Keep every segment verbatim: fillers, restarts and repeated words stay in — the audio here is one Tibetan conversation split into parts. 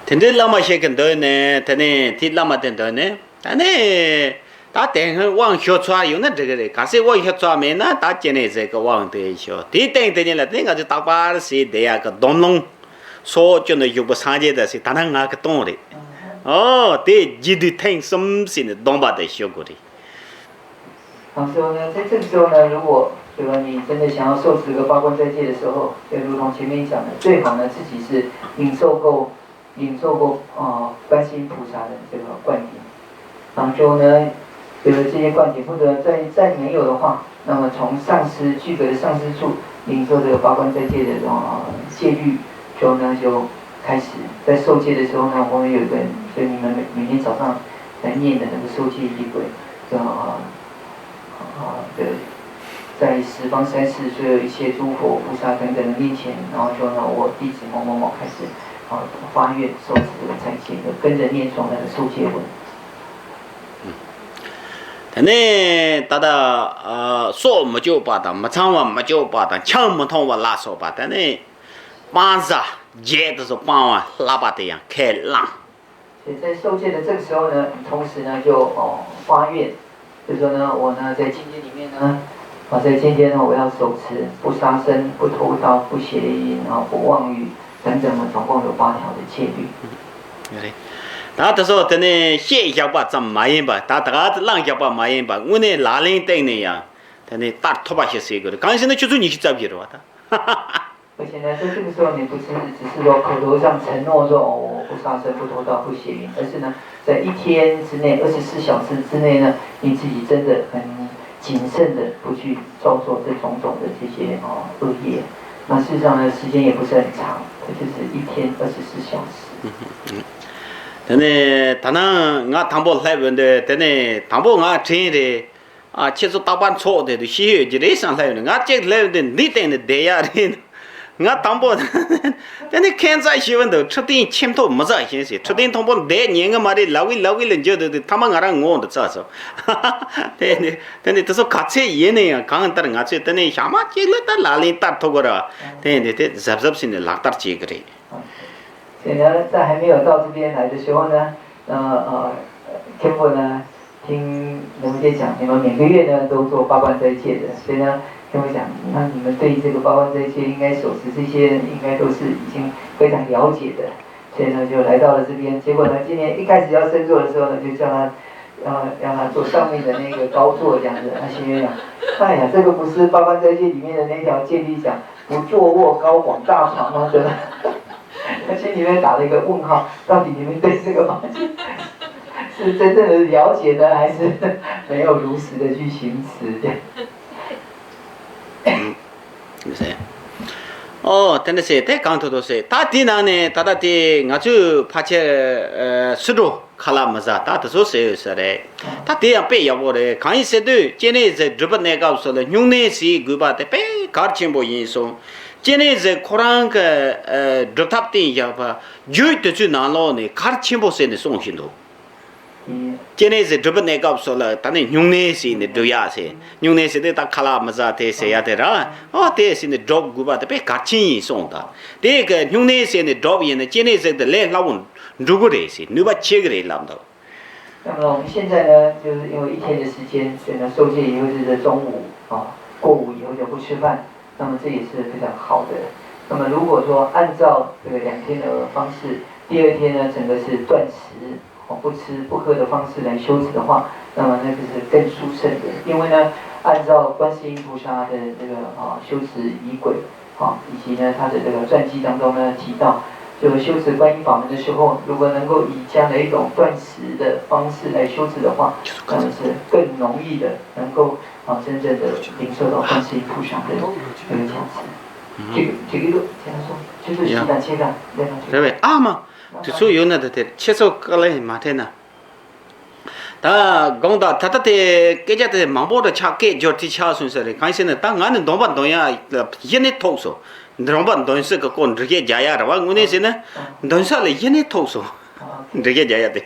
དེ་འདྲའི་བླ་མ་ཞིག་གི་འདོན་ནས་དེ་ནས་དེའི་བླ་མ་དེ་འདོན་ནས་ད་ནས་ད་དེ་སྔོན་དབང་ཞུ་ཚར་ཡོད་ན་འགྲིག་གི་རེད། གལ་སྲིད་དབང་ཞུ་ཚར་མེད་ན་ད་སྐྱེ་གནས་ཟེར་གི་དབང་དེ་ཞུ་དེའི་སྟེང་དེ་ཉིད་ལ་དེ་ང་ཚོས་རྟག་པར་ཟེར་བསྡད་ཡག་གི་སྡོམ་ལུང་སོགས་སྐྱོན་དུ་བཞུགས་པ་སངས་རྒྱས་ད་ཟེར་ད་ནང་ང་གི་གཏོང་རེད། ཨོ་དེ་རྒྱས་བསྡུས་ཐེངས་གསུམ་ཟེར་ནས་སྡོམ་པ་དེ་ཞུ་དགོས་རེད། 老师说呢，在这个时候呢，如果对吧，你真的想要受持个八关斋戒的时候，就如同前面讲的，最好呢自己是领受够领受过呃观世音菩萨的这个灌顶，然后呢，有了这些灌顶，或者在在没有的话，那么从上师具格的上师处领受这个八关斋戒的这种呃戒律，就呢就开始在受戒的时候呢，我们有一个就你们每每天早上在念的那个受戒仪轨，就呃。啊，对，在十方三世所有一切诸佛菩萨等等的面前，然后说呢，我弟子某某某开始啊发愿受持这个斋戒，就跟着念诵那个受戒文。 དེ་ནས་ད་ལྟ་སྲོག་མི་གཅོད་པ་དང་མི་ཚངས་པ་མི་གཅོད་པ་དང་ཆང་མི་འཐུང་བ་ལ་སོགས་པ་དེ་ནས་སྤང་བཟའ་བརྒྱད་དུ་སོགས་སྤང་བ་ལྷག་པ་དེ་ཡང་ཁས་བླངས། 所以在受戒的这个时候呢，你同时呢就哦发愿，就说呢我呢在今天里面呢，我在今天呢我要守持不杀生、不偷盗、不邪淫、啊不妄语等等呢，总共有八条的戒律。 ད་དེ་ཚོ་དེ་ནས་བཤད་བཞག་པ་ཙམ་མ་ཡིན་པ་ད་ད་ག་བླངས་བཞག་པ་མ་ཡིན་པ་དངོས་གནས་ལག་ལེན་བསྟན་ནས་ཡང་དེ་ནས་བསྟར་ཐུབ་པ་ཞིག་ཟེར་དགོས་རེད། གང་ཡིན་ཟེར་ན་ཆུ་ཚོད་ཉི་ཤུ་རྩ་བཞི་རེད་བ་ད། 而且呢，在这个时候，你不是只是说口头上承诺说哦，我不杀生、不偷盗、不邪淫，而是呢，在一天之内、二十四小时之内呢，你自己真的很谨慎的不去造作这种种的这些哦恶业。那事实上呢，时间也不是很长，就是一天二十四小时。 དེ་ནས་ད་ནང་ང་དང་པོ་སླེབས་ཡོང་དུས་དེ་ནས་དང་པོ་ང་དྲན་རེད། ཨ་ཁྱེད་ཚོ་རྟག་པར་འཚོགས་བསྡད་དུས་ཤི་ཡོད་ཀྱི་རེད་བསམ་སླེབས་ཡོང་དུས་ང་གཅིག་སླེབས་ཡོང་དུས་འདི་སྟེང་ནས་བསྡད་ཡག་རེད། ང་དང་པོ་དེ་ནས་ཁྱད་མཚར་ཞེ་པོ་འདུག་འཕྲོད་བསྟེན་ཁྱིམ་ཐོག་མི་ཟ་བཞིན་ཟེར། འཕྲོད་བསྟེན་མཐོན་པོ་བསྡད་ཉན་གི་མ་རེད་ལབ་གི་ལབ་གི་ལ་འགྱོ་འདུག་དུས་ཐ་མ་ང་རང་ངོ་འདི་ཚ་སོང་། དེ་ནས་དེ་ནས་དེ་ཚོ་ག་ཚད་ཡིན་ན་ཡང་གང་ལྟར་ང་ཚོས་དེ་ནས་ཞག་མ་གཅིག་ལ་ད་ལག་ལེན་བསྟར་ཐུབ་གི་རེད། དེ་ནས་དེ་གཟབ་གཟབ་བྱས་ནས་ལག་བསྟར་བྱེད་གི་རེད། 所以呢，在还没有到这边来的时候呢，呃呃，天父呢，听龙姐讲，你们每个月呢都做八关斋戒的，所以呢，天父讲，那你们对于这个八关斋戒应该守持这些，应该都是已经非常了解的，所以呢，就来到了这边。结果呢，今天一开始要升座的时候呢，就叫他，呃，让他坐上面的那个高座这样子。他心里想，哎呀，这个不是八关斋戒里面的那条戒律讲不坐卧高广大床吗？对吧？ 他心里面打了一个问号，到底你们对这个房间是真正的了解呢，还是没有如实的去行持？这样。 ཨོ་དེ་འདྲ་ཟེར་དེ་གང་ཐུབ་ཐུབ་ཟེར། ད་དེའི་ནང་ནས་ད་ལྟ་དེ་ང་ཚོའི་ཕལ་ཆེར་སུ་འགྲོ་ཁ་ལག་མི་ཟ་ད་དེ་ཚོ་ཟེར་ཡོད་ས་རེད། ད་དེ་ཡང་དཔེ་ཡག་པོ་རེད། གང་ཡིན་ཟེར་དུས་སྐྱེ་གནས་ཟེར་སྒྲུབ་པ་གནས་སྐབས་སུ་ལ་སྨྱུང་གནས་ཟེར་དགོས་པ་དེ་དཔེ་གལ་ཆེན་པོ་ཡིན་གསུངས། སྐྱེ་གནས་ཟེར་ཁོ་རང་གི་སྒྲུབ་ཐབས་བསྟན་བཞག་པ་རྒྱུད་དེ་ཚོའི་ནང་ལོགས་ནས་གལ་ཆེན་པོ་ཟེར་ནས་གསུངས་བཞིན་འདུག་སྐྱེ་གནས་ཟེར་སྒྲུབ་པ་གནས་སྐབས་སུ་ལ་ད་ནི་སྨྱུང་གནས་ཟེར་ནས་སྒྲུབ་ཡག་ཟེར། སྨྱུང་གནས་ཟེར་དེ་ད་ཁ་ལག་མི་ཟ་དེ་ཟེར་ཡག་དེ་ར། ཨོ་དེ་ཟེར་ནས་སྒྲུབ་དགོས་པ་དེ་དཔེ་གལ་ཆེན་ཡིན་གསུངས་ད། དེ་གི་སྨྱུང་གནས་ཟེར་ནས་སྒྲུབ་ཡིན་ན་སྐྱེ་གནས་ཟེར་དེ་ལས་སླ་བོ་འགྲུབ་གི་རེད་ཟེར་ནུས་པ་ཆེ་གི་རེད་ལབ་འདུག 那么我们现在呢，就是因为一天的时间，所以呢，受戒以后就是中午啊，过午以后就不吃饭，那么这也是非常好的。那么如果说按照这个两天的方式，第二天呢，整个是断食，哦，不吃不喝的方式来修持的话，那么那个是更殊胜的。因为呢，按照观世音菩萨的这个啊修持仪轨， 啊，以及呢，他的这个传记当中呢提到，就是修持观音法门的时候，如果能够以这样的一种断食的方式来修持的话，那么是更容易的能够啊真正的领受到观世音菩萨的这个加持。这个这个一个，这样说，就是七段七段，对吧？ རེད་པས། ཨ་མ་དེ་ཚོ་ཡོད་ན་ད་དེར་ཁྱེད་ཚོ་དཀའ་ལས་མ་འཕྲད་ན། ད་དགོངས་དག་ད་ལྟ་དེ་སྐད་ཆ་དེ་མང་པོ་ར་ཆགས་སྐད་སྦྱོར་དེ་ཆགས་སོང་ས་རེད། གང་ཡིན་ཟེར་ན་ད་ང་ནི་འདོན་པ་འདོན་ཡ་གཞི་ནས་ཐོགས་སོང་། འདོན་པ་འདོན་ས་གི་སྐོར་འགྲེལ་བཤད་རྒྱག་ཡ་ར་བ་དངོས་གནས་ཟེར་ན་འདོན་ས་ལ་གཞི་ནས་ཐོགས་སོང་། འགྲེལ་བཤད་རྒྱག་ཡ་དེ།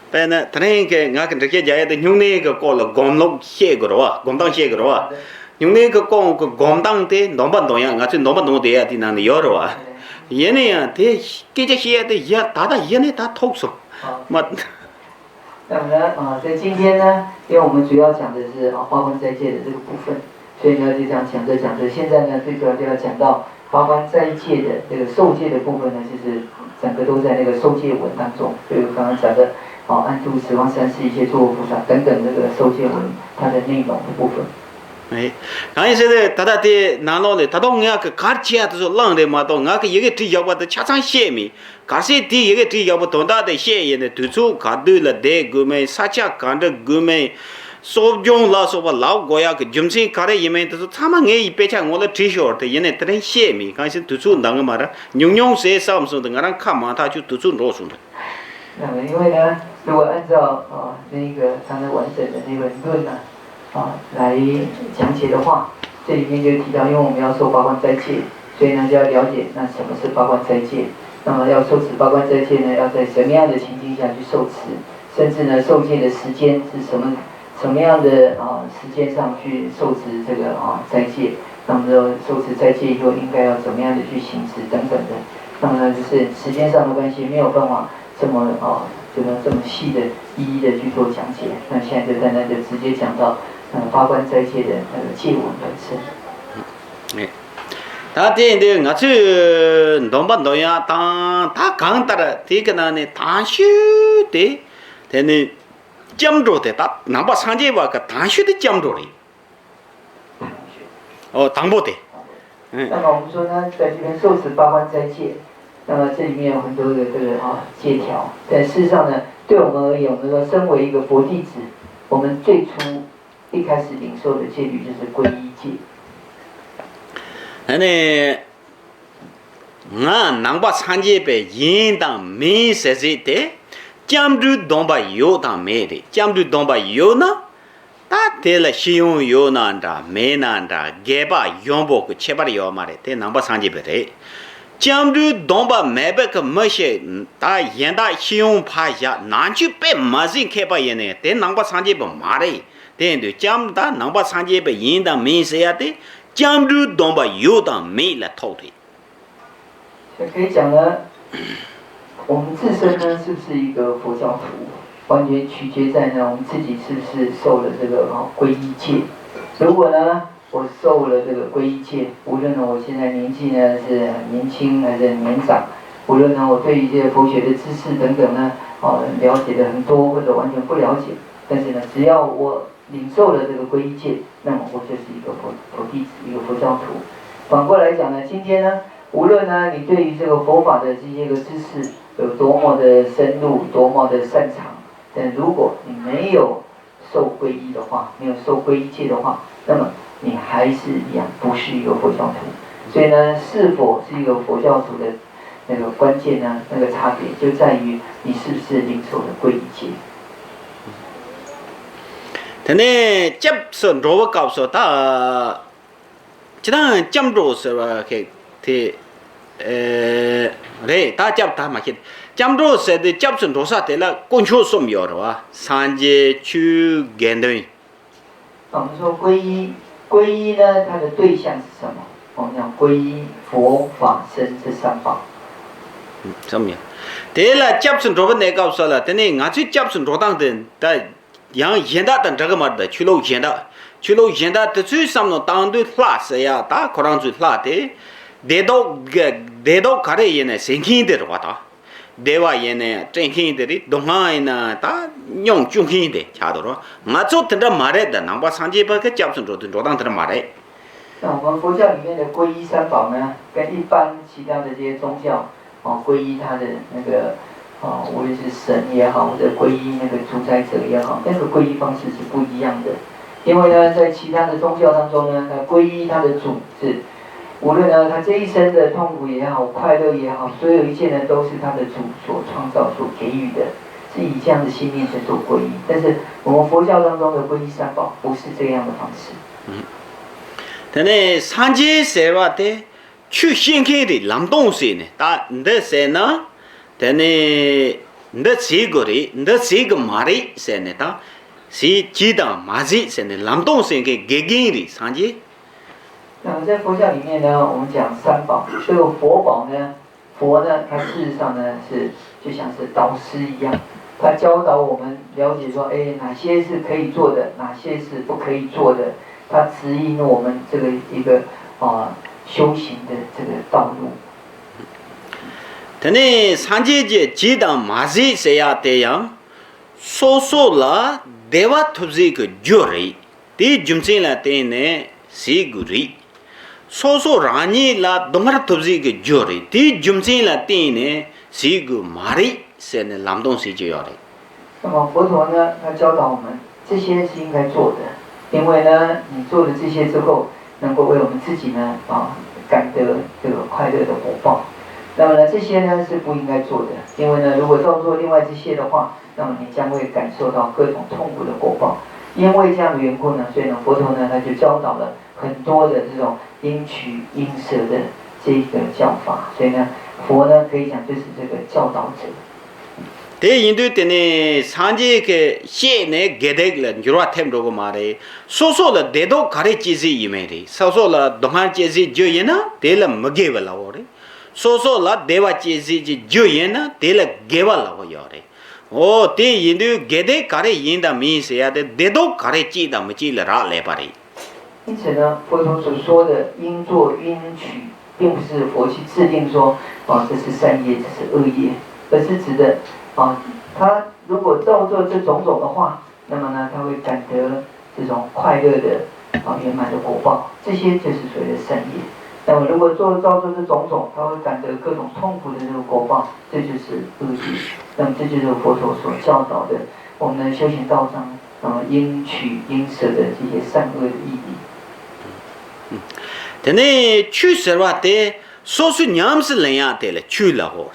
དཔེར་ན་དེ་རིང་གི་ང་གི་འགྲེལ་བཤད་རྒྱག་ཡ་དེ་སྨྱུང་གནས་གི་སྐོར་ལ་སྒོམ་ལུགས་བཤད་དགོས་ར་བ། སྒོམ་སྟངས་བཤད་དགོས་ར་བ། སྨྱུང་གནས་གི་སྐོར་གི་སྒོམ་སྟངས་དེ་འདོན་པ་འདོན་ཡ་ང་ཚོས་འདོན་པ་འདོན་བསྡད་ཡ་དེ་ནང་ནས་ཡོད་ར་བ། ཡིན་ན་ཡང་དེ་སྐད་ཆ་བཤད་ཡ་དེ་ཡ་ད་ལྟ་ཡིན་ནས་ད་ཐུག་སོང་། 好，མ། 那么呢，啊，在今天呢，因为我们主要讲的是啊八关斋戒的这个部分，所以呢，就这样讲着讲着，现在呢，最主要就要讲到八关斋戒的这个受戒的部分呢，其实整个都在那个受戒文当中。所以我刚刚讲的，哦，安住十方三世一切诸佛菩萨等等这个受戒文它的内容的部分。 ཨེ། གང་ཡིན་ཟེར་ཏེ་ད་ལྟ་དེ་ནང་ལོགས་ལ་ད་དུང་ངས་གི་གར་བྱས་ཡ་དེ་ཚོ་བླངས་རེད་མ་གཏོགས། ངས་གི་ཡི་གེ་བྲིས་བཞག་པ་དེ་ཆ་ཚང་བཤད་མེད། གལ་སྲིད་དེ་ཡི་གེ་བྲིས་བཞག་པ་དོན་དག་དེ་བཤད་ཡིན་ན། དུས་ཚོད་ག་དུས་ལ་བསྡད་དགོས་མིན། ས་ཆ་ག་འདྲ་དགོས་མིན། གསོ་སྦྱོང་ལ་སོགས་པ་ལབ་དགོས་ཡག་གི་རྒྱུ་མཚན་ག་རེ་ཡིན་མིན་དེ་ཚོ་ཚང་མ་ངས་ཡི་དཔེ་ཆ་ངོ་ལ་བྲིས་ཤོར་ཏེ། ཡིན་ནའི་དེ་རིང་བཤད་མེད། གང་ཞིག་དུས་ཚོད་འདང་གི་མ་རེད། ཉུང་ཉུང་ཟེར་བསམ་སོང་དུས་ང་རང་ཁ་མ་ཐག་ཆོད་དུས་ཚོད་འགྲོ་སོང་རེད། 那么，因为呢，如果按照啊、呃那个他们完整的那本论呢，啊、来讲解的话，这里面就提到，因为我们要受八关斋戒，所以呢就要了解那什么是八关斋戒。那么要受持八关斋戒呢，要在什么样的情境下去受持？甚至呢，受戒的时间是什么什么样的啊、时间上去受持这个啊、斋戒？那么呢，受持斋戒以后应该要怎么样的去行持等等的。那么呢，就是时间上的关系，没有办法这么啊、这么这么细的一一的去做讲解。那现在就单单的直接讲到呃八关斋戒的那个戒文本身。 ད་དེ་འདི་ང་ཚོས་འདོན་པ་འདོན་ཡག་དང་ད་གང་ལྟར་དེ་གི་ནང་ནས་དང་ཤོས་དེ། དེ་ནི་སྐྱབས་འགྲོ་དེ། ད་ནང་པ་སངས་རྒྱས་པ་གི་དང་ཤོས་དེ་སྐྱབས་འགྲོ་རེད། 哦，དང་པོ་དེ། 嗯。 那么我们说呢，在这边受持八关斋戒，那么这里面有很多的这个啊戒条，但事实上呢，对我们而言，我们说身为一个佛弟子，我们最初一开始领受的戒律就是皈依戒。 ཨ་ནི། ང་ནང་པ་སངས་རྒྱས་པ་ཡིན་དང་མིན་ཟེར་ཟེར་དེ། སྐྱབས་འགྲོའི་སྡོམ་པ་ཡོད་དང་མེད་རེད། སྐྱབས་འགྲོའི་སྡོམ་པ་ཡོད་ན། ད་དེ་ལ་ཤེས་ཡོན་ཡོད་ན་འདྲ་མེད་ན་འདྲ། དགེ་བ་ཡོན་པོ་གི་ཁྱད་པར་ཡོད་མ་རེད། དེ་ནང་པ་སངས་རྒྱས་པ་རེད། སྐྱབས་འགྲོའི་སྡོམ་པ་མེད་པའི་གི་མི་ཞིག་ད་གཞན་དག་ཤེས་ཡོན་ཕར་བཞག་ནང་ཆོས་དཔེ་མ་ཟིན་མཁས་པ་ཡིན་ནའི་དེ་ནང་པ་སངས་རྒྱས་པ་མ་རེད། དེ་ཡིན་དུས་སྐྱབས་ད་ནང་པ་སངས་རྒྱས་པ་ཡིན་དང་མིན་ཟེར་ཡ་དེ་སྐྱབས་འགྲོའི་སྡོམ་པ་ཡོད་དང་མེད་ལ་ཐུག་རེད། 所以可以讲呢，我们自身呢是不是一个佛教徒，完全取决在呢我们自己是不是受了这个啊皈依戒。如果呢我受了这个皈依戒，无论呢我现在年纪呢是很年轻还是很年长，无论呢我对于这些佛学的知识等等呢，哦了解的很多或者完全不了解，但是呢只要我领受了这个皈依戒，那么我就是一个佛佛弟子，一个佛教徒。反过来讲呢，今天呢，无论呢你对于这个佛法的这些个知识有多么的深入，多么的擅长，但如果你没有受皈依的话，没有受皈依戒的话，那么你还是一样不是一个佛教徒。所以呢，是否是一个佛教徒的那个关键呢，那个差别就在于你是不是领受了皈依戒。 དེ་ནས་སྐྱབས་སུ་འགྲོ་བའི་སྐབས་སུ་ད། ཁྱེད་རང་སྐྱབས་འགྲོ་ཟེར་བ་ཁེག་དེ། ཨེ། རེད། ད་སྐྱབས་ད་མ་ཁེག་སྐྱབས་འགྲོ་ཟེར་དུས་སྐྱབས་སུ་འགྲོ་ས་དེ་ལ་དཀོན་མཆོག་གསུམ་ཡོད་རེད་བ། སངས་རྒྱས་ཆོས་དགེ་འདུན། 我们说皈依，皈依呢，它的对象是什么？我们讲皈依佛法僧这三宝。 ཙམ་ཡང་། དེ་ལ་སྐྱབས་སུ་འགྲོ་བ་གནས་སྐབས་སུ་ལ་དེ་ནས་ང་ཚོས་སྐྱབས་སུ་འགྲོ་སྟངས་དེ་ད་ཡང་གཞན་དག་དང་འདྲ་གི་མ་རེད། ད་ཆོས་ལུགས་གཞན་དག་ཆོས་ལུགས་གཞན་དག་དེ་ཚོའི་བསམ་བློ་བཏང་དུས་ལྷ་ཟེར་ཡ་ད་ཁོ་རང་ཚོའི་ལྷ་དེ། བདེ་སྡུག་གི་བདེ་སྡུག་ག་རེ་ཡིན་ནའི་སེལ་མཁན་དེ་རེད་བ་ད། བདེ་བ་ཡིན་ནའི་སྤྲད་མཁན་དེ་རེད། སྡུག་བསྔལ་ཡིན་ན་ད་མྱོང་བཅུག་མཁན་དེ་ཆགས་འདུག་རོ། ང་ཚོ་དེ་འདྲ་མ་རེད། ད་ནང་པ་སངས་རྒྱས་པ་གི་སྐྱབས་སུ་འགྲོ་དུས་འགྲོ་སྟངས་དེ་འདྲ་མ་རེད། 那我们佛教里面的皈依三宝呢，跟一般其他的这些宗教，哦，皈依他的那个，哦，无论是神也好，或者皈依那个主宰者也好，那个皈依方式是不一样的。因为呢，在其他的宗教当中呢，那皈依他的主是，无论呢他这一生的痛苦也好，快乐也好，所有一切呢都是他的主所创造、所给予的，是以这样的心念在做皈依。但是我们佛教当中的皈依三宝不是这样的方式。 དེ་ནས་སངས་རྒྱས་ཟེར་བ་དེ་ཆོས་བཤད་མཁན་རེད། ལམ་སྟོན་ཟེར་ནས་ད་འདི་ཟེར་ན། དེ་ནས་འདི་བྱེད་དགོས་རེད། འདི་བྱེད་དགོས་མ་རེད་ཟེར་ནས་ད། བྱེད་བྱེད་དང་མ་བྱེད་ཟེར་ནས་ལམ་སྟོན་ཟེར་མཁན་དགེ་རྒན་རེད་སངས་རྒྱས། 那么在佛教里面呢，我们讲三宝，这个佛宝呢，佛呢，他事实上呢是就像是导师一样，他教导我们了解说，哎，哪些是可以做的，哪些是不可以做的，他指引我们这个一个啊、修行的这个道路。 དེ་ནས་སངས་རྒྱས་ཀྱི་བྱས་དང་མ་བྱས་ཟེར་ཡ་དེ་ཡང་སོ་སོ་ལ་བདེ་བ་ཐོབ་བྱེད་ཀྱི་རྒྱུ་རེད། དེའི་རྒྱུ་མཚན་ལ་བརྟེན་ནས་བྱེད་དགོས་རེད། སོ་སོ་རང་ཉིད་ལ་སྡུག་བསྔལ་ཐོབ་བྱེད་ཀྱི་རྒྱུ་རེད། དེའི་རྒྱུ་མཚན་ལ་བརྟེན་ནས་བྱེད་དགོས་མ་རེད་ཟེར་ནས་ལམ་སྟོན་བྱེད་ཀྱི་ཡོད་རེད། 那么佛陀呢，他教导我们，这些是应该做的，因为呢，你做了这些之后，能够为我们自己呢，啊，感得这个快乐的果报。那么呢，这些呢是不应该做的，因为呢，如果照做另外这些的话，那么你将会感受到各种痛苦的果报。因为这样的缘故呢，所以呢，佛陀呢，他就教导了很多的这种应取应舍的这个教法。所以呢，佛呢，可以讲就是这个教导者。 དེ་ཡིན་དུས་དེ་ནི་སངས་རྒྱས་ཀྱིས་བཤད་ནས་དགེ་སྡིག་ལ་འགྱུར་བ་ཐེབས་འགྲོ་གི་མ་རེད། སོ་སོ་ལ་བདེ་སྡུག་ག་རེ་སྐྱེ་སྲིད་ཡིན་མིན་རེད། སོ་སོ་ལ་སྡུག་བསྔལ་སྐྱེ་སྲིད་རྒྱུ་ཡིན་ན་དེ་ལ་མི་དགེ་བ་ལབ་དགོས་རེད། སོ་སོ་ལ་བདེ་བ་སྐྱེ་སྲིད་ཀྱི་རྒྱུ་ཡིན་ན་དེ་ལ་དགེ་བ་ལབ་དགོས་ཡོད་རེད། འོ་དེ་ཡིན་དུས་དགེ་སྡིག་ག་རེ་ཡིན་དང་མིན་ཟེར་ཡ་དེ་བདེ་སྡུག་ག་རེ་སྐྱེ་དང་མི་སྐྱེ་ལ་རག་ལས་པ་རེད། 因此呢，佛陀所说的应作应取，并不是佛去制定说，啊，这是善业，这是恶业，而是指的，啊，他如果照做这种种的话，那么呢，他会感得这种快乐的，啊，圆满的果报，这些就是所谓的善业。那么如果做照做这种种，他会感得各种痛苦的这个果报，这就是恶业。那么这就是佛陀所教导的，我们的修行道上 应取应舍的这些善恶的义理。 དེ་ནས་ཆོས་ཟེར་བ་དེ་སོ་སོས་ཉམས་སུ་ལེན་ཡ་དེ་ལ་ཆོས་ལབ་དགོས་